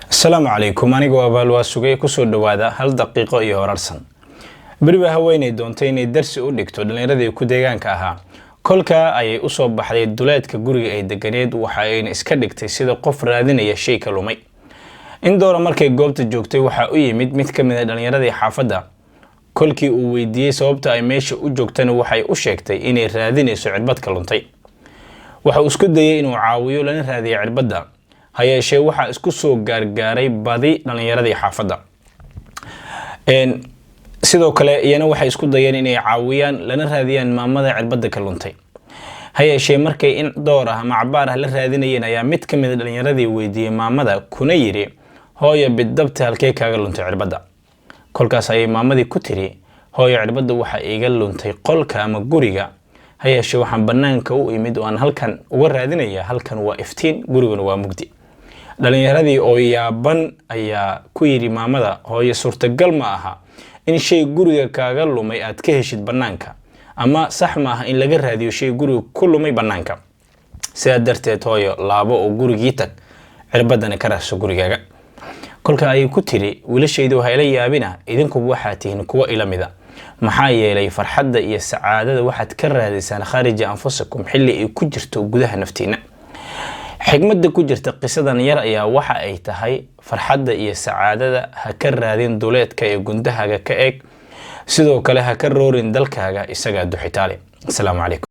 Asalaamu calaykum. Aniga abaal waa sugay. Kusoo dhowaada hal daqiiqo iyo horarsan. Beriba haweenay doontay inay darsi u dhigto dhallinyaradii ku deegaanka ahaa. Kolkaa ayay usoo baxday duleedka guriga ay deganeed, waxa ayna iska dhigtay sida qof raadinaya shay ka lumay. In doora markay goobta joogtay, waxaa u yimid mid ka mid a dhallinyaradii xaafadda. Kolkii uu weydiiyey sababta ay meesha u joogtana, waxay u sheegtay inay raadinayso cirbad ka luntay. Waxa uu isku dayay inuu caawiyo lana raadiyo cirbadda, ha yeeshee waxaa isku soo gaargaaray badi dhallinyaradii xaafadda. Sidoo kale iyana waxay isku dayeen inay caawiyaan lana raadiyaan maamada cirbadda ka luntay. Ha yeeshee markay in door ah ama cabaar ah la raadinayeen, ayaa mid ka mid a dhallinyaradii weydiiyey maamada, kuna yidhi: "Hooyo, bidabta halkee kaaga luntay cirbadda?" Kolkaas ayay maamadii ku tiri: "Hooyo, cirbadda waxaa iiga luntay qolka ama guriga. Ha yeeshee waxaan bannaanka u imid oo aan halkan uga raadinaya. Halkan waa iftiin, guriguna waa mugdi." Dhallinyaradii oo yaaban ayaa ku yidhi maamada: "Hooyo, suurtagal ma aha in shay guriga kaaga lumay aad ka heshid bannaanka, ama sax ma aha in laga raadiyo shay guriga ku lumay bannaanka. Sidaa darteed, hooyo, laabo oo gurigii tag, cirbaddana ka raadso gurigaaga." Kolka ayay ku tiri: "Wiilashaydu, ha ila yaabina, idinkuba waxaa tihiin kuwo ila mida. Maxaa yeelay farxadda iyo sacaadada waxaad ka raadaysaan khaarija anfusakum, xilli ay ku jirto gudaha naftiina." Xigmadda ku jirta qisadan yar ayaa waxa ay tahay: farxadda iyo sacaadada ha ka raadin duleedka ee gundahaaga ka eeg. Sidoo kale ha ka roorin dalkaaga, isagaa duxitaale. Asalaamu calaykum.